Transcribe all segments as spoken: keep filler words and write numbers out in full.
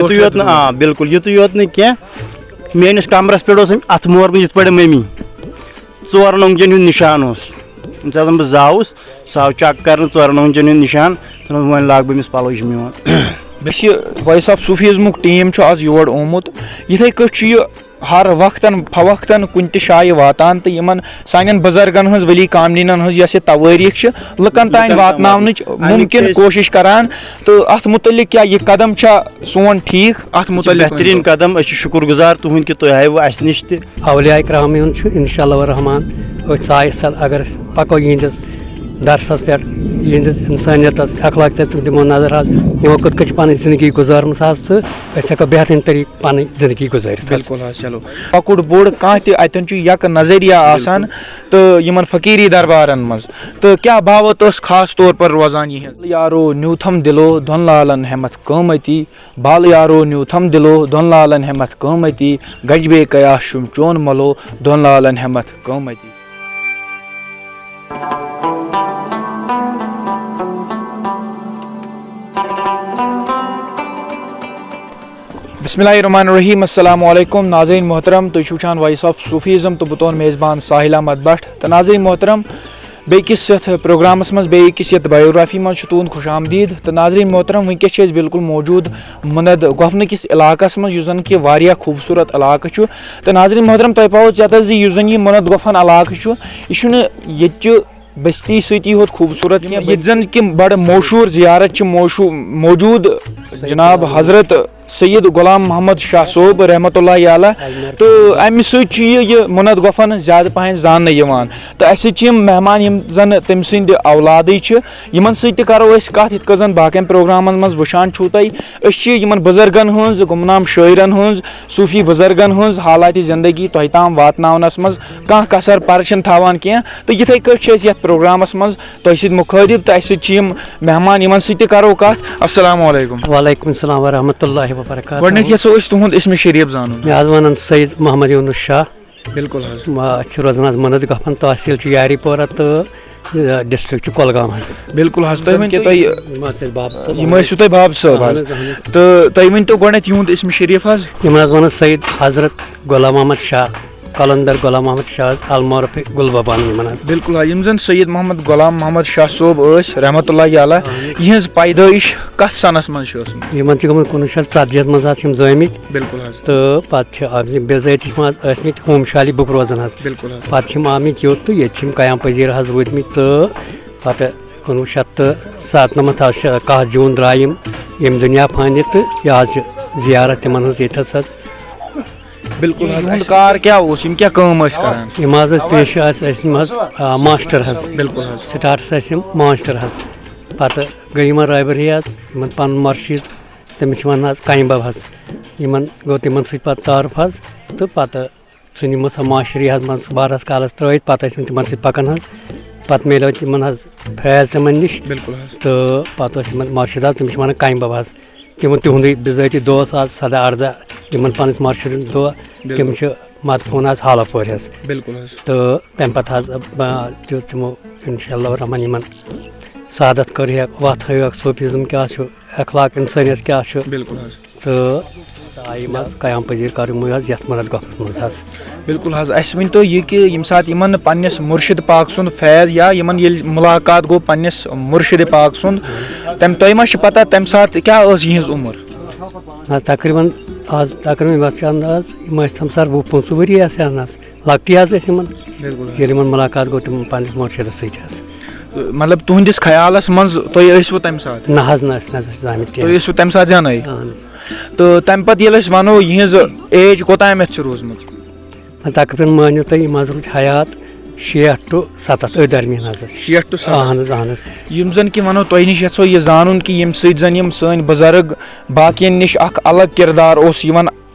یُتُے یوت نہٕ، آ، بِلکُل، یُتُے یوت نہٕ کینٛہہ، میٲنِس کمرس پٮ۪ٹھ اوس أمۍ اَتھٕ مورمُت یِتھ پٲٹھۍ مٔمی۔ ژور نۄنٛگجن ہُنٛد نِشان اوس۔ ییٚمہِ ساتہٕ بہٕ زاوُس، سُہ آو چیک کرنہٕ، ژور نۄنٛگجن ہُنٛد نِشان۔ تہٕ وۄنۍ لاگ بہٕ أمِس پلو جمعہ یِوان۔ مےٚ چھِ Voice of Sufism-ُک team چھُ آز یور آمُت۔ یِتھَے کٲٹھۍ چھُ یہِ ہر وقتن فوقتن کُنہِ تہِ جایہِ واتان تہٕ یِمن سانٮ۪ن بُزرگن ہٕنٛز، ولی کاملینن ہٕنٛز یۄس یہِ توٲریٖخ چھِ، لُکن تام لُکن تام واتناونٕچ واتناونٕچ۔ اَمیُک مُمکِن چھِ أسۍ کوٗشِش کران۔ تہٕ اتھ مُتعلق کیٛاہ یہِ قدم چھا سون ٹھیٖک؟ اتھ یہِ چھِ مُتعلق بہتریٖن ؤنۍتو۔ قدم، أسۍ چھِ شُکُر گُزار تُہُنٛد کہِ تُہۍ آیوٕ اَسہِ نِش تہِ۔ اولیاء کرام ہُنٛد چھُ انشاء اللہ الرحمن، أتھۍ سایہِ تل اگر أسۍ پکو یِہنٛدِس درسس پٮ۪ٹھ، یِہنٛدِس انسٲنیتس، اخلاقیاتس دِمو نظر حظ، یِمو کِتھ کٔنۍ چھِ پنٕنۍ زندگی گُزٲرمٕژ حظ، تہٕ أسۍ ہٮ۪کو بہتریٖن طریٖقہٕ پنٕنۍ زندگی گُزٲرِتھ حظ۔ بِلکُل حظ، چلو۔ لۄکُٹ بوٚڑ کانٛہہ تہِ اتٮ۪ن چھُ یکہٕ نظریہ آسان، بِلکُل۔ تہٕ یِمن فقیٖری دربارن منٛز، تہٕ کیٛاہ باوت ٲس خاص طور پر روزان یِہنٛز؟ یارو نیوٗتھم دِلو دۄن لالن ہٮ۪متھ قۭمتی، بال یارو نیوٗتھم دِلو دۄن لالن ہٮ۪متھ قۭمتی، گجبے قیاس چھُم چون ملو دۄن لالن ہٮ۪متھ قۭمتی۔ بسم اللہ الرحمن الرحیم، السلام علیکم ناظرین محترم، تُہۍ چھِو وٕچھان Voice of Sufism تہٕ بہٕ تُہُنٛد میزبان ساحل احمد بٹ۔ تہٕ ناظرین محترم، بیٚیہِ کِس یَتھ پروگرامَس منٛز، بیٚیہِ کِس یَتھ biography منٛز چھُ تُہُنٛد خوش آمدید۔ تہٕ ناظرین محترم، وٕنکیٚس چھِ أسۍ بِلکُل موجوٗد مُنَد گۄپھنہٕ کِس علاقَس منٛز، یُس زَن کہِ واریاہ خوٗبصوٗرت علاقہٕ چھُ۔ تہٕ ناظرین محترم، تۄہہِ پاوو ژےٚ تَس زِ یُس زَن یہِ مُنَد گۄپھن علاقہٕ چھُ، یہِ چھُنہٕ ییٚتہِ چہِ بستی سۭتی ہوت خوٗبصوٗرت کینٛہہ، ییٚتہِ زَن کہِ بَڑٕ مشہوٗر زیارت چھِ موشوٗ-، موجوٗد جناب حضرت سید غلام محمد شاہ صٲب رحمتہ اللہ علیہ۔ تہٕ اَمہِ سۭتۍ چھُ یہِ، یہِ مُنَد گۄپھن زیادٕ پَہَن زاننہٕ یِوان۔ تہٕ اَسہِ سۭتۍ چھِ یِم مہمان، یِم زَن تٔمۍ سٕنٛدِ اولادٕے چھِ، یِمَن سۭتۍ تہِ کَرو أسۍ کَتھ، یِتھ کٔنۍ زَن باقیَن پروگرامَن منٛز وٕچھان چھُو تُہۍ۔ أسۍ چھِ یِمَن بُزرگَن ہٕنٛز، گُمنام شٲعرَن ہٕنٛز، صوٗفی بُزرگَن ہٕنٛز حالاتِ زندگی تۄہہِ تام واتناونَس منٛز کانٛہہ کثر پَر چھِنہٕ تھاوان کینٛہہ۔ تہٕ یِتھَے کٲٹھۍ چھِ أسۍ یَتھ پروگرامَس منٛز تۄہہِ سۭتۍ مُخٲطِب تہٕ اَسہِ سۭتۍ چھِ یِم مہمان، یِمَن سۭتۍ تہِ کَرو کَتھ۔ السلام علیکم۔ وعلیکم السلام ورحمۃ اللہ وبرکاتہ۔ گۄڈٕنٮ۪تھ یَژھو أسۍ تُہُنٛد اسمِ شریٖف زانُن۔ مےٚ حظ وَنان سید محمد یونس شاہ۔ بِلکُل حظ۔ ما-، أسۍ چھِ روزان حظ مُنَد گۄپھن، تحصیٖل چھُ یاری پورہ تہٕ، آ، ڈسٹرکٹ چھُ کۄلگام حظ۔ بِلکُل حظ۔ تُہۍ ؤنۍ تو، یِم حظ ٲسۍ باب صٲب۔ یِم ٲسِو تُہۍ باب صٲب حظ۔ اہن حظ، اہن حظ۔ تہٕ تُہۍ ؤنۍ تو گۄڈٕنٮ۪تھ یِہُنٛد اسمِ شریٖف حظ۔ یِمن حظ وَنان سید حضرت غلام محمد شاہ۔ قلندر غلام محمد شاہ حظ، المعروف گل بابا نہٕ یِمن حظ۔ بِلکُل حظ، یِم زَن سید محمد غلام محمد شاہ صٲب ٲسۍ رحمتہ اللہ علیہ، اہن۔ یِہٕنٛز پیدٲیِش کَتھ سَنَس منٛز چھِ ٲسمٕژ؟ یِمن چھِ گٔمٕژ کُنوُہ شیٚتھ ژتجی منٛز حظ چھِ یِم زٲمٕتۍ۔ بِلکُل حظ۔ تہٕ پَتہٕ چھِ اَکھ زِ بِزٲتی چھِ یِم حظ ٲسمٕتۍ ہوم شالی بُک روزان حظ۔ بِلکُل حظ۔ پَتہٕ چھِ یِم آمٕتۍ یوٚت تہٕ ییٚتہِ چھِ یِم قیام پذیٖر حظ روٗدمٕتۍ تہٕ پَتہٕ کُنوُہ شیٚتھ تہٕ ستنَمَتھ حظ چھِ کاہ جوٗن درٛاے یِم ییٚمہِ دُنیا فانہِ تہٕ یہِ حظ چھِ زیارت تِمن ہٕنٛز ییٚتہِ حظ حظ۔ بِلکُل حظ۔ یِہُنٛد کار کیٛاہ اوس؟ یِم کیٛاہ کٲم ٲسۍ کران؟ یِم حظ ٲسۍ پیشہٕ ٲسۍ، ٲسۍ یِم حظ، آ، ماسٹر حظ۔ بِلکُل حظ۔ سٹارٹس ٲسۍ یِم ماسٹر حظ۔ پتہٕ گٔے یِمن رٲبری حظ، یِمن پنُن مرشد، تٔمِس چھِ وَنان حظ کامہِ بب حظ۔ یِمن گوٚو تِمن سۭتۍ پتہٕ تعارُف حظ، تہٕ پتہٕ ژھٕنۍ یِمو سۄ ماسٹری حظ منٛز واریاہس کالس ترٲوِتھ، پتہٕ ٲسۍ یِم تِمن سۭتۍ پکان حظ۔ پتہٕ میلیو تِمن حظ فیض تِمن نِش۔ بِلکُل حظ۔ تہٕ پتہٕ اوس یِمن مرشد حظ، تٔمِس چھِ وَنان کامہِ بب حظ۔ تِمن تِہُنٛدُے بِزٲتی دوس آز سداہ ارداہ، یِمن پنٕنِس مرشدن دۄہ، بِلکُل۔ تِم چھِ مدفوٗن آز ہالہ پورِ حظ۔ بِلکُل حظ۔ تہٕ تَمہِ پتہٕ حظ، آ، دیُت تِمو انشاء اللہ الرحمن یِمن سعادت کٔر ہیکھ، وتھ ہٲوکھ، صوفیزم کیٛاہ چھُ، اخلاق انسٲنیت کیٛاہ چھُ۔ بِلکُل حظ۔ تہٕ آیہِ یِم حظ قیام پذیر کَرٕنۍ حظ یَتھ مُنَد گۄپھَس منٛز حظ۔ بِلکُل حظ، اَسہِ ؤنۍ تو یہِ کہِ ییٚمہِ ساتہٕ یِمَن پنٛنِس مُرشِد پاک سُنٛد فیض یا یِمَن ییٚلہِ مُلاقات گوٚو پنٛنِس مُرشِد پاک سُنٛد، تَمہِ تۄہہِ ما چھِ پَتہ تَمہِ ساتہٕ کیٛاہ ٲس یِہِنٛز عُمر؟ نہ، تقریٖباً آز تقریٖباً یَتھ چھِ اَنداز یِم ٲسۍ تَمہِ ساتہٕ وُہ پٕنٛژٕہ ؤری آسہِ ہَن حظ، لۄکٹی حظ ٲسۍ یِمَن۔ بِلکُل حظ۔ ییٚلہِ یِمَن مُلاقات گوٚو تِم پنٛنِس مُرشِدَس سۭتۍ حظ۔ مطلب تُہٕنٛدِس خیالَس منٛز تُہۍ ٲسوٕ تَمہِ ساتہٕ؟ نہ حظ، نہ، أسۍ نہ حظ ٲسۍ زامٕتۍ کینٛہہ۔ تُہۍ ٲسوٕ تَمہِ ساتہٕ زٮ۪نَے؟ اَہَن حظ۔ تہٕ تَمہِ پَتہٕ ییٚلہِ أسۍ وَنو یِہِنٛز ایج کوٚتامَتھ چھِ روٗزمٕژ؟ تقریٖباً مٲنِو تُہۍ، یِم حظ روٗدۍ حیات شیٹھ to ستتھ أتھۍ درمیان حظ ٲسۍ۔ شیٹھ to ستتھ۔ اَہَن حظ، اَہَن حظ۔ یِم زَن کہِ وَنو تۄہہِ نِش یَژھو یہِ زانُن کہِ ییٚمہِ سۭتۍ زَن یِم سٲنۍ بُزرٕگ باقیَن نِش اَکھ الگ کِردار اوس یِوان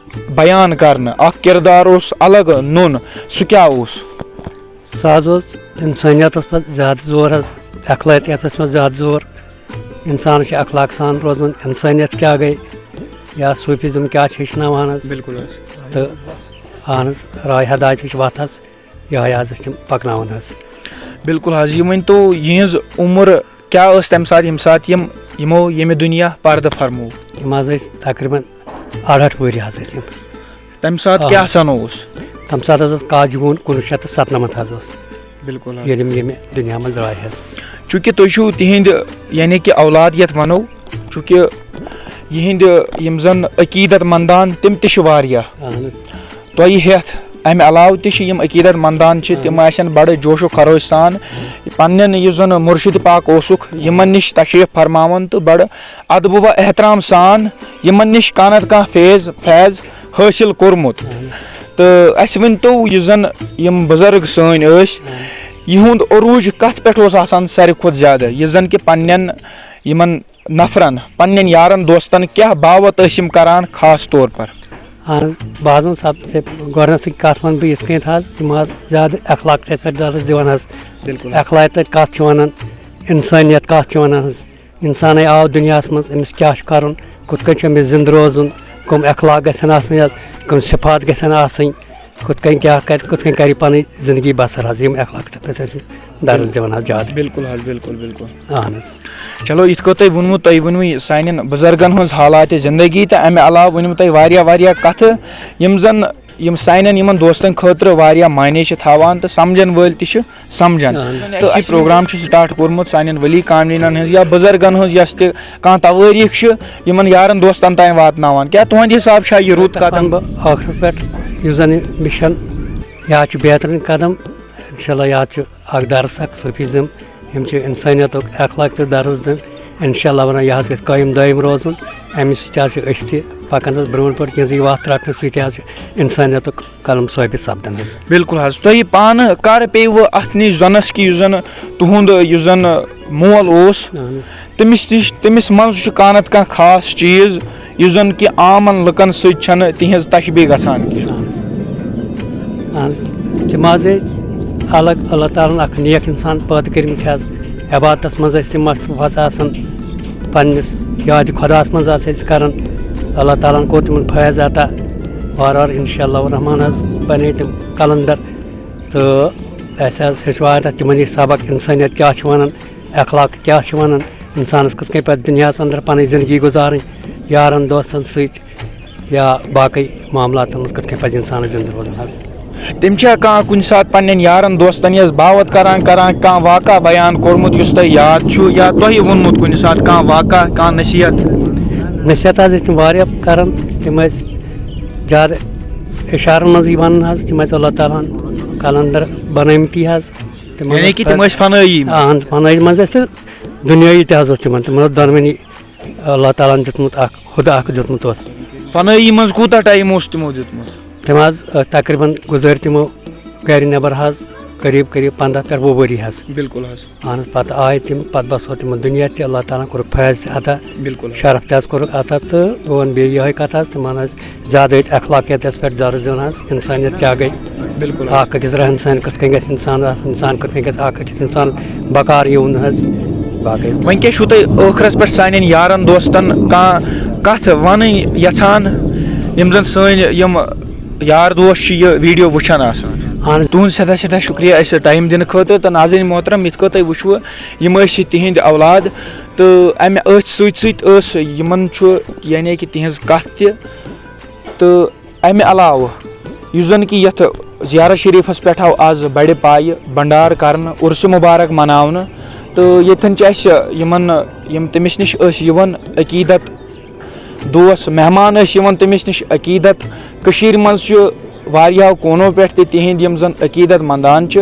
بیان کرنہٕ، اکھ کِردار اوس الگ نوٚن، سُہ کیٛاہ اوس؟ سُہ حظ اوس اِنسٲنیتَس پٮ۪ٹھ زیادٕ زور حظ، اخلٲقیاتَس پٮ۪ٹھ زیادٕ زور۔ اِنسانَس چھِ اخلاق سان روزُن، اِنسٲنیت کیٛاہ گٔے یا صوٗفیزم کیٛاہ چھِ ہیٚچھناوان حظ۔ بِلکُل حظ۔ تہٕ اہن حظ، راے ہدایتٕچ وَتھ حظ، یِہوٚے حظ ٲسۍ تِم پَکناوان حظ۔ بِلکُل حظ، یہِ ؤنۍ تو یِہٕنٛز عُمر کیٛاہ ٲس تَمہِ ساتہٕ، ییٚمہِ ساتہٕ یِم، یِمو ییٚمہِ دُنیا پردٕ فرموو؟ یِم حظ ٲسۍ تقریٖباً اَرہَٹھ ؤری حظ ٲسۍ یِم۔ تَمہِ ساتہٕ آ۔ کیٛاہ سَنہٕ اوس؟ تَمہِ ساتہٕ حظ اوس کاہ جوٗن کُنوُہ شیٚتھ تہٕ سَتنَمَتھ حظ اوس، بِلکُل حظ۔ ییٚلہِ یِم ییٚمہِ دُنیا منٛز درٛاے حظ۔ چوٗنٛکہِ تُہۍ چھِو تِہِنٛدۍ، یعنی کہِ اولاد یَتھ وَنو، چوٗنٛکہِ یِہِنٛدۍ یِم زَن عقیٖدت مندان، تِم تہِ چھِ واریاہ۔ اَہَن حظ۔ تۄہہِ ہٮ۪تھ اَمہِ علاوٕ تہِ چھِ یِم عقیٖدت مندان چھِ، تِم آسن بَڑٕ جوش و خروش سان پننٮ۪ن یُس زَن مُرشِد پاک اوسُکھ، یِمن نِش تشریٖف فرماوان تہٕ بَڑٕ ادبہٕ و احترام سان یِمن نِش کانٛہہ نتہٕ کانٛہہ فیض، فیض حٲصِل کوٚرمُت۔ تہٕ اَسہِ ؤنۍ تو، یُس زَن یِم بُزرگ سٲنۍ ٲسۍ، یِہُنٛد عروٗج کَتھ پٮ۪ٹھ اوس آسان ساروی کھۄتہٕ زیادٕ، یُس زَن کہِ پننٮ۪ن یِمن نفرن، پننٮ۪ن یارن دوستن کیٛاہ باوت ٲسۍ یِم کران خاص طور پر؟ اہن حظ، بہٕ حظ وَنہٕ سب سے گۄڈٕنیتھٕے کتھ وَنہٕ بہٕ یِتھ کٔنۍ حظ، یِم حظ زیادٕ اخلاقس پٮ۪ٹھ درس دِوان حظ۔ بِلکُل حظ۔ اخلاقیت کتھ چھِ وَنان، انسٲنیت کتھ چھِ وَنان حظ۔ انسانٕے آو دُنیاہس منٛز، أمِس کیٛاہ چھُ کرُن، کِتھ کٔنۍ چھُ أمِس زِندٕ روزُن، کٕم اخلاق گژھن آسٕنۍ حظ، کٕم صفات گژھن آسٕنۍ، کِتھ کٔنۍ کیٛاہ کرِ، کِتھ کٔنۍ کرِ پنٕنۍ زندگی بسر حظ۔ یِم اخلاق تہٕ پٮ۪ٹھ حظ چھِ درس دِوان حظ زیادٕ۔ بِلکُل حظ، بِلکُل، بِلکُل۔ اہن حظ۔ چلو، یِتھ کٔنۍ تۄہہِ ووٚنمُت، تۄہہِ ؤنوٕ یہِ سانٮ۪ن بُزرگن ہٕنٛز حالات زندگی، تہٕ اَمہِ علاوٕ ؤنِو تۄہہِ واریاہ، واریاہ کَتھٕ، یِم زَن، یِم سانٮ۪ن یِمَن دوستَن خٲطرٕ واریاہ معنی چھِ تھاوان تہٕ سَمجھَن وٲلۍ تہِ چھِ سَمجھَن۔ اہن۔ تہٕ اَسہِ پروگرام چھُ سٹارٹ کوٚرمُت سانٮ۪ن ؤلی کاملینَن ہٕنٛز یا بُزرگَن ہٕنٛز، یۄس تہِ کانٛہہ توٲریٖخ چھِ، یِمَن یارَن دوستَن تام واتناوان۔ کیٛاہ تُہٕنٛدِ حساب چھا یہِ رُت قدم؟ بہٕ ٲخرَس پٮ۪ٹھ یُس زَن یہِ مِشن، یہِ حظ چھُ بہتریٖن قدم۔ اِنشاء اللہ، یہِ حظ چھُ اکھ درس اکھ صوفیزم، یِم چھِ انسٲنیتُک، اخلاق تہٕ درس دیُن۔ انشاء اللہ ونان، یہِ حظ گژھِ قٲیِم دٲیِم روزُن۔ اَمہِ سۭتۍ حظ چھِ أسۍ تہِ پکان حظ برٛونٛٹھ برٛونٛٹھ، یِہٕنٛز یہِ وتھ رٹنہٕ سۭتۍ حظ چھِ انسٲنیتُک قلم ثٲبت سپدان حظ۔ بِلکُل حظ، تۄہہِ پانہٕ کر پیٚیوٕ اتھ نِش زنس کہِ یُس زن تُہُنٛد یُس زن مول اوس، اہن حظ۔ تٔمِس نِش، تٔمِس منٛز چھُ کانٛہہ نتہٕ کانٛہہ خاص چیٖز یُس زن کہِ عامن لُکن سۭتۍ چھنہٕ تِہنٛز تشبیہ گژھان کینٛہہ۔ اہن حظ۔ تِم حظ ٲسۍ الگ، اللہ تعالیٰ ہن اکھ نیک انسان پٲدٕ کٔرمٕتۍ حظ۔ عبادتس منٛز ٲسۍ تِم مصروٗف حظ آسان، پننِس یادِ خۄداہس منٛز حظ ٲسۍ کران۔ اللہ تعالیٰ ہن کوٚر تِمن فیض عطا۔ وارٕ وارٕ انشاء اللہ الرحمن حظ بنے تِم قلندر۔ تہٕ اَسہِ حظ ہیٚچھوو تَتھ تِمن یہِ سبق، انسٲنیت کیٛاہ چھِ ونان، اخلاق کیٛاہ چھِ ونان، انسانس کِتھ کٔنۍ پزِ دُنیاہس اندر پنٕنۍ زندگی گُزارٕنۍ، یارن دوستن سۭتۍ یا باقٕے معاملاتن منٛز کِتھ کٔنۍ پزِ انسانس زندٕ روزُن حظ۔ تٔمۍ چھا کانٛہہ کُنہِ ساتہٕ پننٮ۪ن یارن دوستن یس باوت کران کران کانٛہہ واقعہ بیان کوٚرمُت یُس تۄہہِ یاد چھُ یا تۄہہِ ووٚنمُت کُنہِ ساتہٕ کانٛہہ واقعہ، کانٛہہ نصیحت؟ نصیحت حظ ٲسۍ تِم واریاہ کران، تِم ٲسۍ زیادٕ اشارن منٛزٕے ونان حظ، تِم ٲسۍ اللہ تعالیٰ ہن قلندر بنٲومٕتی حظ۔ تِمن یعنی اوس کہِ تِم ٲسۍ فنٲیی منٛز؟ اہن، فنٲیی منٛز ٲسۍ تہٕ دُنیٲیی تہِ حظ اوس تِمن، تِمن اوس دۄنوٕنی اللہ تعالیٰ ہن دیُتمُت اکھ، ہُدٕ اکھ دیُتمُت اوس۔ فنٲیی منٛز کوٗتاہ ٹایم اوس تِمو دیُتمُت؟ تِم حظ، ٲ، تقریٖباً گُزٲرۍ تِمو گرِ نٮ۪بر حظ قریٖب قریٖب پنٛداہ پٮ۪ٹھ وُہ ؤری حظ۔ بِلکُل حظ۔ اہن حظ، پتہٕ آے تِم، پتہٕ بسو تِمن دُنیا تہِ، اللہ تعالیٰ ہن کوٚرُکھ فیض تہِ عطا، بِلکُل حظ۔ شرف تہِ حظ کوٚرُکھ عطا، تہٕ بہٕ ونہٕ بیٚیہِ یِہوٚے کتھ حظ، تِمن حظ زیادٕ أتھۍ اخلاقیتس پٮ۪ٹھ درس دیُن حظ، انسانیت کیٛاہ گٔے، بِلکُل حظ۔ اکھ أکِس رہن سہن کِتھ کٔنۍ گژھِ انسان آسُن، انسان کِتھ کٔنۍ گژھِ اکھ أکِس انسان بکار یِوُن حظ، باقٕے۔ وۄنۍ کیٛاہ چھُو تۄہہِ ٲخرس پٮ۪ٹھ سانٮ۪ن یارن دوستن کانٛہہ کتھ ونٕنۍ یژھان، یِم زن سٲنۍ یِم یار دوس چھِ یہِ ویٖڈیو وٕچھان آسان؟ اہن حظ۔ تُہُنٛد سٮ۪ٹھاہ سٮ۪ٹھاہ شُکریہ اَسہِ ٹایم دِنہٕ خٲطرٕ۔ تہٕ ناظریٖن محترم، یِتھ کٲٹھۍ تُہۍ وٕچھوٕ، یِم ٲسۍ یہِ تِہِنٛدۍ اولاد۔ تہٕ اَمہِ أتھۍ سۭتۍ سۭتۍ ٲس یِمَن چھُ، یعنی کہِ تِہِنٛز کَتھ تہِ۔ تہٕ اَمہِ علاوٕ یُس زَن کہِ یَتھ زیارت شریٖفَس پٮ۪ٹھ آو آز بَڑِ پایہِ بَنڈار کَرنہٕ، عُرسہِ مُبارک مَناونہٕ۔ تہٕ ییٚتٮ۪ن چھِ اَسہِ یِمَن، یِم تٔمِس نِش ٲسۍ یِوان عقیٖدت دوس، مہمان ٲسۍ یِوان تٔمِس نِش عقیٖدت۔ کٔشیٖرِ منٛز چھِ واریاہو کوٗنو پٮ۪ٹھ تہِ تِہِنٛدۍ یِم زَن عقیٖدت مندان چھِ،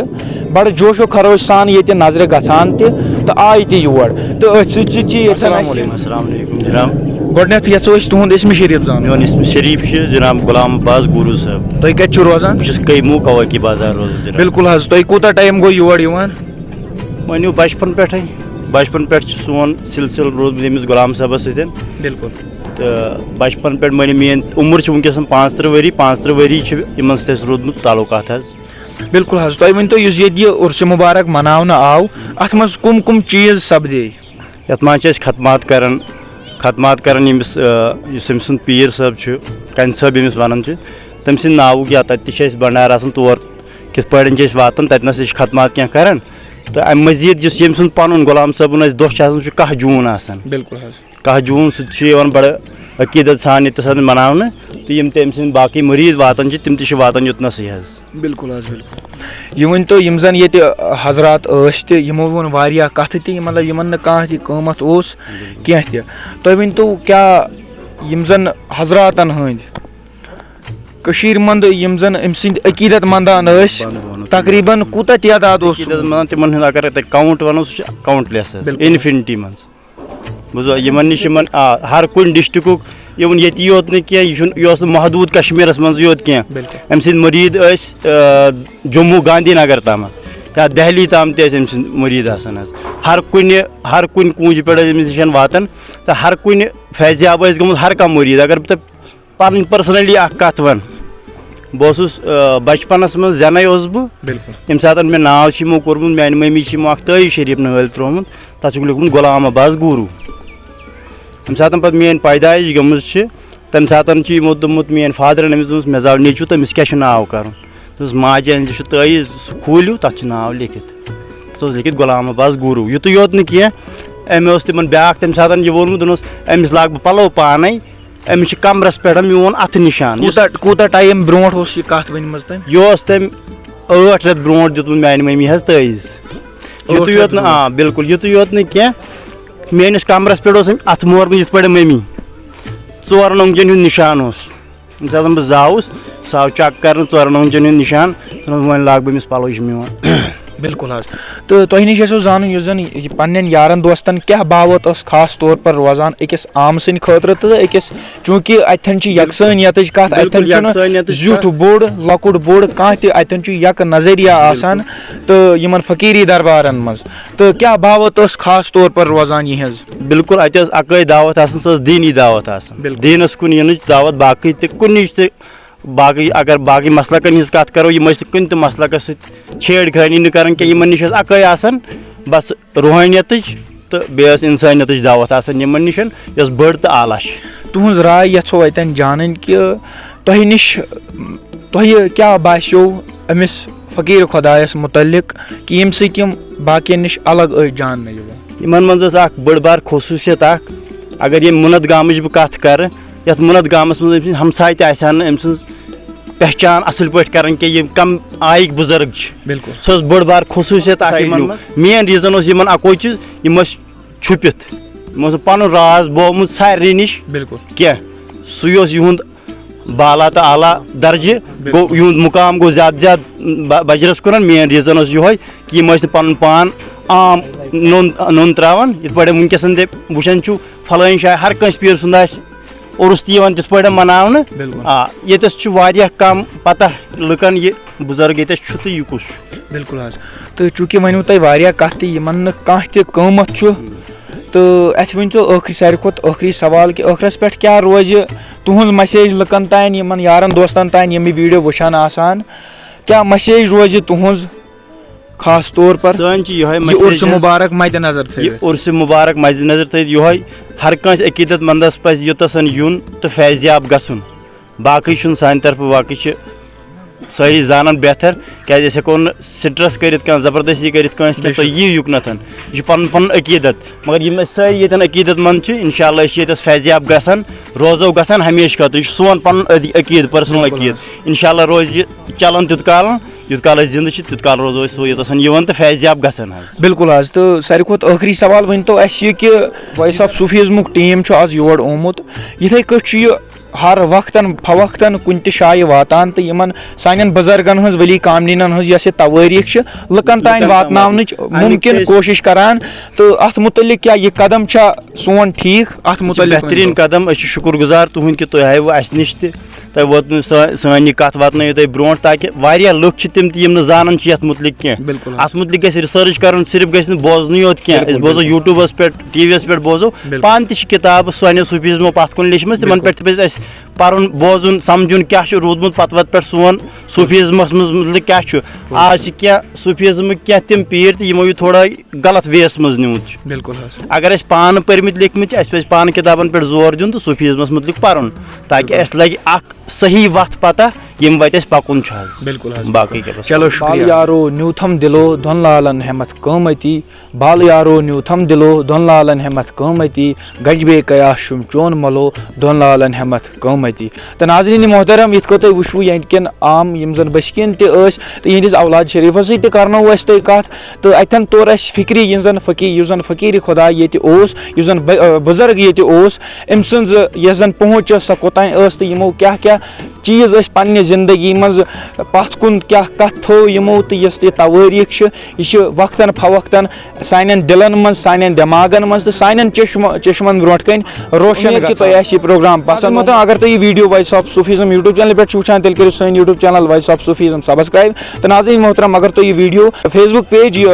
بَڑٕ جوش و خروش سان ییٚتہِ نظرِ گژھان تہِ تہٕ آے تہِ یور۔ تہٕ أتھۍ سۭتۍ سۭتۍ چھِ ییٚتٮ۪ن السلام اَسہِ علیکم۔ السلام علیکم جناب۔ گۄڈٕنیتھ یژھو أسۍ تُہُنٛد اسمِ شریٖف زانُن۔ میون اسم شریٖف چھُ جناب غلام عباس گوٗروٗ صٲب۔ تُہۍ کَتہِ چھِو روزان؟ بہٕ چھُس کٔیموٗ کواکی بازار روزان جناب۔ بِلکُل حظ، تۄہہِ کوٗتاہ ٹایم گوٚو یور یِوان؟ مٲنِو بچپن پٮ۪ٹھے، بچپن پٮ۪ٹھ چھُ سون سلسلہٕ روٗدمُت أمِس غلام صٲبس سۭتۍ۔ بِلکُل۔ تہٕ بچپن پٮ۪ٹھ مٲنِو میٲنۍ عمر چھِ وٕنکیٚس پانٛژترٕٛہ ؤری، پانٛژترٕٛہ ؤری چھِ یِمن سۭتۍ اَسہِ روٗدمُت تعلقات حظ۔ بِلکُل حظ، تۄہہِ ؤنۍ تو، یُس ییٚتہِ یہِ عُرسہِ مُبارک مناونہٕ آو، اتھ منٛز کُم کُم چیٖز سپدے؟ یتھ منٛز چھِ أسۍ ختمات کران، ختمات کران ییٚمِس، آ، یُس أمۍ سُنٛد پیٖر صٲب چھُ، کنہِ صٲب ییٚمِس ونان چھِ، تٔمۍ سٕنٛدِ ناوُک یا تتہِ تہِ چھِ أسۍ بنڈار آسان تور، کِتھ پٲٹھۍ چھِ أسۍ واتان، تتہِ نس چھِ ختمات کینٛہہ کران۔ تہٕ امہِ مزید یُس ییٚمۍ سُنٛد پنُن غلام صٲبُن اسہِ دۄہ چھُ آسان، سُہ چھُ کاہ جوٗن آسان۔ بِلکُل حظ۔ کاہ جوٗن سُہ تہِ چھُ یِوان بڑٕ عقیٖدت سان ییٚتہِ تھَس مناونہٕ، تہٕ یِم تہِ أمۍ سٕنٛدۍ باقٕے مُریٖد واتان چھِ، تِم تہِ چھِ واتان یوٚتنَسٕے حظ۔ بِلکُل حظ، بِلکُل۔ یہِ ؤنۍ تو، یِم زَن ییٚتہِ حضرات ٲسۍ تہٕ یِمو ووٚن واریاہ کَتھٕ تہِ، مطلب، یِمَن نہٕ کانٛہہ تہِ قۭمَتھ اوس کینٛہہ تہِ۔ تُہۍ ؤنۍ تو، کیٛاہ یِم زَن حضراتَن ہٕنٛدۍ کٔشیٖرِ منٛز یِم زَن أمۍ سٕنٛدۍ عقیٖدت مندان ٲسۍ، تقریٖباً کوٗتاہ تعداد اوس؟ عقیٖدت مندان تِمَن ہُنٛد اگر تُہۍ count وَنو، سُہ چھُ countless حظ، بِلکُل۔ Infinity منٛز۔ بوٗزوا، یِمَن نِش یِمَن، آ، ہر کُنہِ districtُک، even ییٚتی یوت نہٕ کینٛہہ، یہِ چھُنہٕ، یہِ اوس نہٕ محدوٗد کشمیٖرَس منٛزٕے یوت کینٛہہ۔ بِلکُل۔ أمۍ سٕنٛدۍ مُریٖد ٲسۍ، آ، جموں گاندھی نگر تامَتھ، یا دہلی تام تہِ ٲسۍ أمۍ سٕنٛدۍ مُریٖد آسان حظ۔ ہر کُنہِ، ہر کُنہِ کوٗنٛجہِ پٮ۪ٹھ ٲسۍ أمِس نِش واتان، تہٕ ہر کُنہِ فیض یاب ٲسۍ گٔمٕتۍ ہر کانٛہہ مُریٖد۔ اگر بہٕ تۄہہِ پَنٕنۍ personally اَکھ کَتھ وَنہٕ، بہٕ اوسُس، آ، بَچپَنَس منٛز، زٮ۪نَے اوسُس بہٕ۔ بِلکُل۔ ییٚمہِ ساتہٕ مےٚ ناو چھُ یِمو کوٚرمُت، میٛانہِ مٔمی چھِ یِمو اَکھ تٲج شریٖف نٲلۍ ترٛوومُت، تَتھ چھُکھ لیوٗکھمُت غلام عباس گوٗروٗ۔ ییٚمہِ ساتہٕ پَتہٕ میٛٲنۍ پیدٲیِش گٔمٕژ چھِ، تَمہِ ساتہٕ چھُ یِمو دوٚپمُت، میٛٲنۍ fatherن أمِس دوٚپمُس، "مےٚ زاو نیٚچوٗ، تٔمِس کیٛاہ چھُ ناو کَرُن؟" دوٚپُس، "ماجہِ أنۍ زِ چھُ تٲیٖز، سُہ کھوٗلِو، تَتھ چھُ ناو لیکھِتھ۔" سُہ اوس لیکھِتھ غلام عباس گوٗروٗ۔ یُتُے یوت نہٕ کینٛہہ، أمۍ اوس تِمَن بیٛاکھ تَمہِ ساتہٕ یہِ ووٚنمُت، دوٚپنَس، "أمِس لاگہٕ بہٕ پَلو پانَے، أمِس چھِ کَمرَس پٮ۪ٹھ میون اَتھٕ نِشان۔" یُس کوٗتاہ، کوٗتاہ time برونٛٹھ اوس یہِ کَتھ ؤنمٕژ تٔمۍ؟ یہِ اوس تٔمۍ ٲٹھ رٮ۪تھ برونٛٹھ دیُتمُت میٛانہِ مٔمی حظ تٲیٖز۔ ٲٹھ یُتُے رٮ۪تھ یوت نہٕ، برونٛٹھ۔ آ، بِلکُل، یُتُے یوت نہٕ کینٛہہ، میٛٲنِس کَمرَس پٮ۪ٹھ اوس أمۍ اَتھٕ مورمُت یِتھ پٲٹھۍ مٔمی ژورَن اوٚنٛگجَن ہُنٛد نِشان اوس۔ ییٚمہِ ساتہٕ بہٕ زاوُس، سُہ آو check کرنہٕ، ژورَن اوٚنٛگجَن ہُنٛد نِشان، ژٕ وَن، وۄنۍ لاگہٕ بہٕ أمِس پَلو، یہِ چھُ میون۔ بِلکُل حظ۔ تہٕ تۄہہِ نِش اَسہِ اوس زانُن، یُس زَن یہِ پنٛنٮ۪ن یارَن دوستَن کیٛاہ باوَتھ ٲس خاص طور پر روزان أکِس عام سٕنٛدِ خٲطرٕ تہٕ أکِس، چوٗنٛکہِ اَتہِ تھَن چھِ بِلکُل۔ یَکسٲنیَتٕچ کَتھ، اَتہِ بِلکُل، تھَن چھُنہٕ یَکسٲنیَتٕچ زیُٹھ کَتھ۔ بوٚڑ، لۄکُٹ بوٚڑ، کانٛہہ تہِ، اَتہِ تھَن چھُ یَکہٕ نظریہ بِلکُل۔ آسان تہٕ یِمَن فقیٖری دربارَن منٛز۔ تہٕ کیٛاہ باوَتھ ٲس خاص طور پر روزان یِہٕنٛز؟ بِلکُل، اَتہِ ٲس اَکٲے دعوت آسان، سۄ ٲس دیٖنی دعوت آسان۔ بِلکُل۔ دیٖنَس کُن یِنٕچ دعوت، باقٕے تہِ کُنِچ تہِ، باقٕے، اگر باقٕے مسلکن ہٕنٛز کَتھ کَرو، یِم ٲسۍ نہٕ کُنہِ تہِ مسلکس سۭتۍ چھیڑ خٲنی نہٕ کَران کینٛہہ، یِمَن نِش ٲس اَکٲے آسان، بَس روحٲنیتٕچ تہٕ بیٚیہِ ٲس اِنسٲنیتٕچ دعوت آسان یِمَن نِش، یۄس بٔڑ تہٕ اعلیٰ چھِ۔ تُہٕنٛز راے یَژھو اَتٮ۪ن جانٕنۍ کہِ تۄہہِ نِش، تۄہہِ کیٛاہ باسیو أمِس فقیٖر خۄدایَس مُتعلِق کہِ ییٚمہِ سۭتۍ یِم باقیَن نِش الگ ٲسۍ جاننہٕ یِوان؟ یِمَن منٛز ٲس اَکھ بٔڑ بار خصوٗصیت اَکھ، اگر ییٚمہِ مُنَت گامٕچ بہٕ کَتھ کَرٕ، یَتھ مُنَت گامَس منٛز أمۍ سٕنٛدۍ ہمساے تہِ آسہِ ہا نہٕ أمۍ سٕنٛز پہچان اَصٕل پٲٹھۍ کَران کینٛہہ، یِم کَم آیِکۍ بُزرگ چھِ۔ بِلکُل۔ سۄ ٲس بٔڑ بار خصوٗصیت اَکھ یِمَن societyُک۔ منٛز۔ Main reason اوس یِمَن اَکوے چیٖز، یِم ٲسۍ چھُپِتھ، یِمو اوس نہٕ پَنُن راز بومُت سارنٕے نِش بِلکُل۔ کینٛہہ۔ سُے اوس یِہُنٛد بالا تہٕ اعلیٰ درجہِ، بِلکُل۔ گوٚو یِہُنٛد مُقام گوٚو زیادٕ زیادٕ ب-، بَجرَس کُنَن۔ Main reason اوس یِہوٚے کہِ یِم ٲسۍ نہٕ پَنُن پان عام نوٚن، نوٚن ترٛاوان، یِتھ پٲٹھۍ وٕنکیٚس تہِ وٕچھان چھُو، فلٲنۍ جایہِ ہر کٲنٛسہِ پیٖر سُنٛد آسہِ عُرُس تہِ یِوان تِتھ پٲٹھۍ مَناونہٕ۔ بِلکُل۔ آ، ییٚتٮ۪س چھُ واریاہ کَم پَتہ لُکَن یہِ بُزرگ ییٚتٮ۪س چھُ تہٕ یہِ کُس چھُ۔ بِلکُل حظ۔ تہٕ چوٗنٛکہِ وۄنۍ ووٚن تۄہہِ واریاہ کَتھ تہِ، یِمَن نہٕ کانٛہہ تہِ قۭمَتھ چھُ، تہٕ اَسہِ ؤنۍ تو ٲخری، ساروی کھۄتہٕ ٲخری سوال کہِ ٲخرَس پٮ۪ٹھ کیٛاہ روزِ تُہٕنٛز message لُکَن تام، یِمَن یارَن دوستَن تام، یِم یہِ video وٕچھان آسان؟ کیٛاہ message روزِ تُہٕنٛز خاص طور پر سٲنۍ چھِ یِہوٚے یہِ message عُرسہِ حظ، مُبارک مَدِ نظر یہِ تھٲوِتھ؟ عُرسہِ مُبارک مَدِ نظر تھٲوِتھ یِہوٚے، ہر کٲنٛسہِ عقیٖدت مندَس پَزِ یوٚتَسَن یُن تہٕ فیض یاب گژھُن۔ باقٕے چھُنہٕ سانہِ طرفہٕ، باقٕے چھِ سٲری زانان بہتر، کیٛازِ أسۍ ہٮ۪کو نہٕ stress کٔرِتھ کانٛہہ، زبردستی کٔرِتھ کٲنٛسہِ کینٛہہ، بے شک۔ تُہۍ یِیِو یُکنَتھَن۔ یہِ چھُ پَنُن پَنُن عقیٖدت، مگر یِم أسۍ سٲری ییٚتٮ۪ن عقیٖدت مند چھِ، اِنشاءاللہ أسۍ چھِ ییٚتٮ۪س فیض یاب گژھان، روزو گژھان ہمیشہِ خٲطرٕ۔ یہِ چھُ سون پَنُن عدِ-، عقیٖدٕ، personal بِلکُل عقیٖدٕ۔ حظ۔ اِنشاءاللہ روزِ یہِ چلان تیوٗت کالَن، یوٗت کال أسۍ زِندٕ چھِ، تیوٗت کال روزو أسۍ سُہ یوٚتَسَن یِوان تہٕ فیض یاب گژھان حظ۔ بِلکُل حظ، تہٕ ساروی کھۄتہٕ ٲخری سوال ؤنۍ تو اَسہِ یہِ کہِ Voice of Sufismُک team چھُ آز یور آمُت، یِتھَے کٲٹھۍ چھُ یہِ ہر وقتن فوقتن کُنہِ تہِ جایہِ واتان تہٕ یِمن سانٮ۪ن بُزرگن ہٕنٛز، ولی کاملینن ہٕنٛز یۄس یہِ توٲریٖخ چھِ، لُکن تام لُکن تام واتناونٕچ واتناونٕچ۔ اَمیُک مُمکِن چھِ أسۍ کوٗشِش کران۔ تہٕ اَتھ مُتعلِق کیٛاہ یہِ قدم چھا سون ٹھیٖک؟ اَتھ یہِ چھِ مُتعلِق ؤنۍ بہتریٖن تو۔ قدم، أسۍ چھِ شُکُر گُزار تُہُنٛد کہِ تُہۍ آیوٕ اَسہِ نِش تہِ، تۄہہِ ووت نہٕ سٲ-، سٲنۍ یہِ کَتھ واتنٲیِو تۄہہِ برونٛٹھ، تاکہِ واریاہ لُکھ چھِ تِم تہِ یِم نہٕ زانان چھِ یَتھ مُتعلِق کینٛہہ۔ بِلکُل حظ۔ اَتھ مُتعلِق گژھِ research کَرُن، صرف گژھِ نہٕ بوزنٕے یوت کینٛہہ۔ بِلکُل، أسۍ بوزو بِلکُل۔ YouTubeس پٮ۪ٹھ، ٹی وی یَس پٮ۪ٹھ بوزو، بِلکُل۔ پانہٕ تہِ چھِ کِتابہٕ سانیو صوٗفیزمو پَتھ کُن لیچھمٕژ، تِمَن بِلکُل۔ پٮ۪ٹھ تہِ پَزِ اَسہِ پَرُن، بوزُن، سَمجھُن کیٛاہ چھُ روٗدمُت پَتہٕ وَتہٕ پٮ۪ٹھ سون صوٗفیزمَس منٛز مُتعلِق کیٛاہ چھُ۔ آز چھِ کینٛہہ صوٗفیزمٕکۍ کینٛہہ تِم پیٖر تہِ یِمو یہِ تھوڑا غلط وییَس منٛز نیوٗمُت چھُ۔ بِلکُل حظ۔ اگر أسۍ پانہٕ پٔرمٕتۍ لیکھمٕتۍ چھِ، اَسہِ پَزِ پانہٕ کِتابَن پٮ۪ٹھ زور دیُن تہٕ صوٗفیزمَس مُتعلِق پَرُن، تاکہِ بِلکُل۔ اَسہِ لَگہِ اَکھ صحیح وَتھ پَتہ ییٚمہِ وَتہِ اَسہِ پَکُن چھُ حظ۔ بِلکُل حظ۔ باقٕے کیٛاہ بَس۔ چلو بال شُکریہ۔ یارو نیوٗتھم دِلو دۄن لالن ہٮ۪متھ قۭمتی، بال یارو نیوٗتھم دِلو دۄن لالن ہٮ۪متھ قۭمتی، گجبے قیاس چھُم چون ملو دۄن لالن ہٮ۪متھ قۭمتی۔ تہٕ ناظرین محترم، یِتھ کٔنۍ تُہۍ وٕچھوٕ ییٚتہِ کٮ۪ن عام یِم زن بٔسکِن تہِ ٲسۍ تہٕ یِہنٛدِس اولاد شریفس سۭتۍ تہِ کرنوو اَسہِ تۄہہِ کتھ، تہٕ اتٮ۪ن توٚر اَسہِ فکرِ یِم زن فقی-، یُس زن فقیٖر خدا ییٚتہِ اوس، یُس زن ب-، بُزرگ ییٚتہِ اوس، أمۍ سٕنٛز یۄس زن پہنچ ٲس سۄ کوٚتام ٲس تہٕ یِمو کیٛاہ کیٛاہ چیٖز ٲسۍ پننہِ زندگی منٛز پتھ کُن کیٛاہ کتھ تھٲو یِمو، تہٕ یۄس یہِ توٲریٖخ چھِ، یہِ چھِ وقتاً فوقتاً سانٮ۪ن دِلن منٛز، سانٮ۪ن دٮ۪ماغن منٛز تہٕ سانٮ۪ن چشمہٕ-، چشمن برونٛٹھ کنہِ روشن امید کہِ گژھان۔ تۄہہِ آسہِ یہِ پروگرام پسند۔ مطلب اگر تُہۍ یہِ ویڈیو وائس آف صوفیزم یوٹیوب چینل پٮ۪ٹھ چھِو وٕچھان، تیٚلہِ کٔرِو سٲنۍ یوٹیوب چینل وائس آف صوفیزم سبسکرائب۔ تہٕ ناظرین محترم، اگر تُہۍ یہِ ویڈیو فیس بُک پیج، یہِ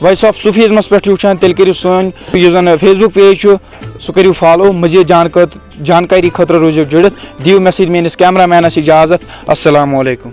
وائس آف صوفیزمس پٮ۪ٹھ چھِو وٕچھان، تیٚلہِ کٔرِو سٲنۍ یُس زن فیس بُک پیج چھُ، سُہ کٔرِو فالو۔ مزید جان-، جانکاری خٲطرٕ روٗزِو جُڑِتھ۔ دِیِو مےٚ سۭتۍ میٲنِس کیمرہ مینس اجازت۔ السلام علیکم۔